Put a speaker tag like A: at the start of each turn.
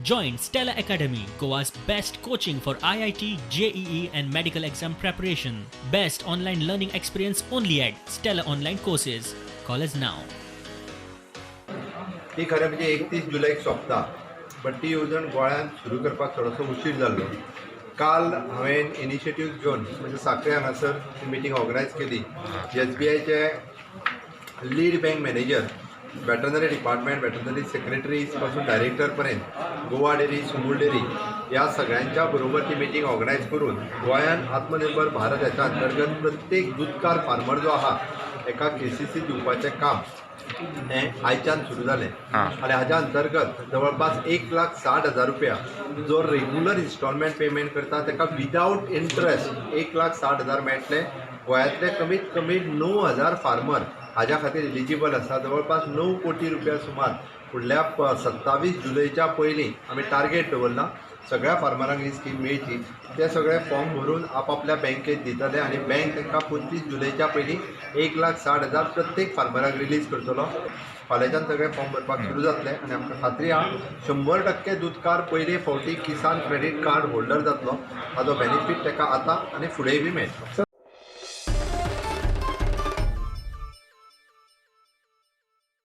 A: Join Stella Academy, Goa's best coaching for IIT, JEE, and medical exam preparation. Best online learning experience only at Stella Online Courses. Call us now.
B: ती खरें म्हणजे 31 जुलैक सोंपता, but ती येवजण गोंयांत सुरू करपाक थोडोसो उशीर जाल्लो. काल हांवें इनिशिएटीव घेवन, म्हणजे साखळे हांगासर ती मिटींग ऑर्गनायज केली. एसबीआयचे lead bank manager, veterinary department, veterinary secretaries पासून डायरेक्टर पर्यंत, गोवा डेअरी, सुमूल डेअरी ह्या सगळ्यांच्या बरोबर ती मिटींग ऑर्गनायज करून गोंयान आत्मनिर्भर भारत ह्याच्या अंतर्गत प्रत्येक दुदकार फार्मर जो आहा एका केसीसी दिवपाचें काम हें आयच्यान सुरू जालें. आनी हाज्या अंतर्गत जवळपास 1,60,000 रुपया जो रेगुलर इन्स्टॉलमेंट पेमेंट करता ताका विदावट इंट्रस्ट 1,60,000 मेळटले. गोंयांतले कमीत कमी 9000 फार्मर हाज्या खातीर एलिजिबल आसा. जवळपास 9 कोटी रुपया सुमार फुडल्या 27 जुलयच्या पयलीं आमी टार्गेट दवरला, सगळ्या फार्मरांक ही स्कीम मेळची. ते सगळे फॉर्म भरून आपापल्या बँकेत दितले आनी बँक तांकां 25 जुलयच्या पयलीं 1,60,000 प्रत्येक फार्मराक रिलीज करतलो. फाल्यांच्यान सगळे फॉर्म भरपाक सुरू जातले आनी आमकां खात्री आहा, 100% दुदकार पयले फावटी किसान क्रेडीट कार्ड होल्डर जातलो. हाजो बेनिफीट ताका आतां आनी फुडेंय बी मेळटलो.